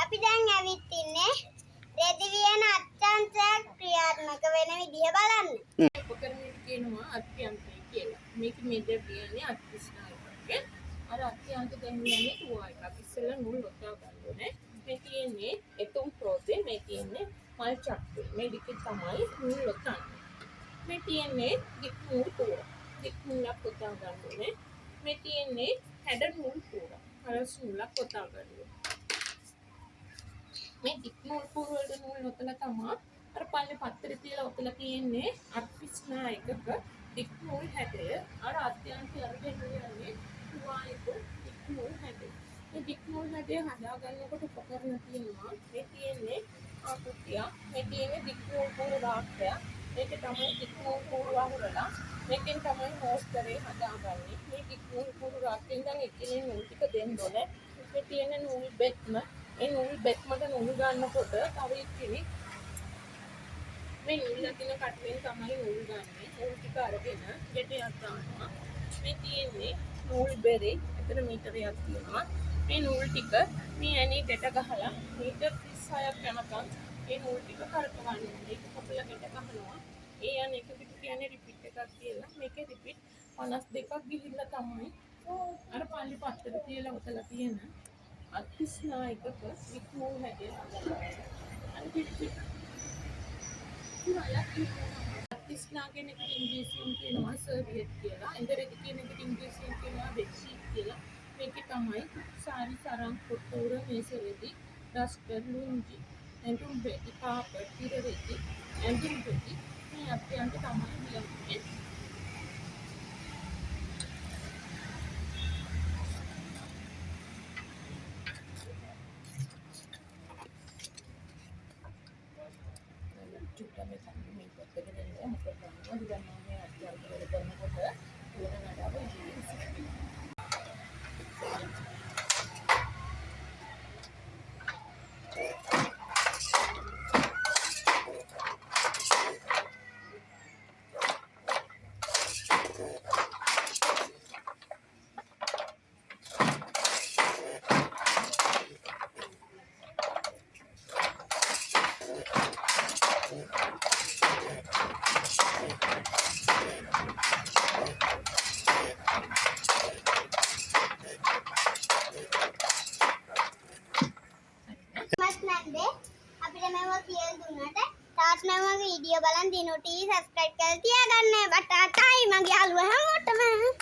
අපි දැන් ඇවිත් ඉන්නේ රෙදි වියන අත්‍යන්තයක් ක්‍රියාත්මක වෙන විදිහ බලන්න. උපකරණයට කියනවා අත්‍යන්තය කියලා. මේක මේ දැන් කියන්නේ අත්විස්නා එකක්. අර අත්‍යන්ත දැන් කියන්නේ තුවා එකක්. ඉස්සෙල්ලා නූල් ඔතා ගන්න ඕනේ. මේ තියෙන්නේ එතුම් ප්‍රෝතේ, මේ තියෙන්නේ මල් චක්‍රය. මේ දෙක තමයි නූල් ඔතන්නේ. මේ තියෙන්නේ දික් නූල් පූර. දික් නූලක් ඔතා ගන්න ඕනේ. මේ තියෙන්නේ හැඩ නූල් පූර. හරස් නූලක් ඔතා ගන්න ඕනේ. මේ දික් නූල් පූර වලට නූල් ඔතලා තමා අර පල්ලේ පත්තරේ තියලා ඔතලා තියෙන්නේ අත්විස්නා එකක දික් නූල් හැඩය. අර අත්‍යන්තය අරගෙන යන්නේ තුවා එක දික් නූල් හැඩය. මේ දික් නූල් හැඩය හදා ගන්නකොට උපකරණ තියෙනවා. මේ තියෙන්නේ ආකෘතිය. මේ තියෙන්නේ දික් නූල් පූර රාක්කය. මේක තමයි දික් නූල් පූර වහුරලා මේකෙන් තමයි මෝස්තරේ හදාගන්නේ. මේ දික් නූල් පූර රාක්කෙන් ඉඳන් එකිනෙක නූල් ටික දෙන්න ඕනේ. මේ තියෙන නූල් බෙත්ම, ඒ නූල් බෙත්මට නූල් ගන්නකොට තව එක්කෙනෙක් මේ නූල් අතින කටුවෙන් තමයි නූල් ගන්නෙ. නූල් ටික අරගෙන ගැටයක් දානවා. මේ තියෙන්නේ නූල් බෙරේ. එතන මීටරයක් තියෙනවා. මේ නූල් ටික මේ ඇනේ ගැට ගහලා මීටර් 36ක් යනකම් ඒ නූල් ටික කරකවන්න ඕනේ. ඒක කපලා ගැට ගහනවා. ඒ යන එකකට කියන්නේ රිපීට් එකක් කියලා. මේකේ රිපීට් 52ක් ගිහිල්ලා තමයි අර පල්ලි පත්තර තියලා ඔතලා තියෙන අත්විස්නා එකක වික්මූල් හැටේ හදලා. අර පිට අත්විස්නා කියන එකට ඉංග්‍රීසියෙන් කියනවා සර්වියට් කියලා. ඇඳ රෙදි කියන එකට ඉංග්‍රීසියෙන් කියනවා බෙඩ්ෂීට් කියලා. මේකේ තමයි සාරි සරම් කොට්ටෝර මේස රෙදි, ඩස්ටර්, ලුංගි, ඇඳුම් රෙදි, කාපට්, තිර රෙදි, ඇඳුම් රෙදි මේ අත්‍යන්ත තමයි ලියන්නේ. චුට්ටක් මේ තමයි මේ පැත්තට වෙන්නේ. මොකද දන්නවද දැන් මම මේ අත්‍යන්ත වැඩ කරනකොට ඕන නඩාව ඉන්නේ. මත් නැන්දේ අපිට මේවා කියලා දුන්නාට තාත් මම වීඩියෝ බලන් දිනු ටී සබ්ස්ක්‍රයිබ් කරලා තියාගන්න. බටාටයි මගේ යාළුවා හැමෝටම.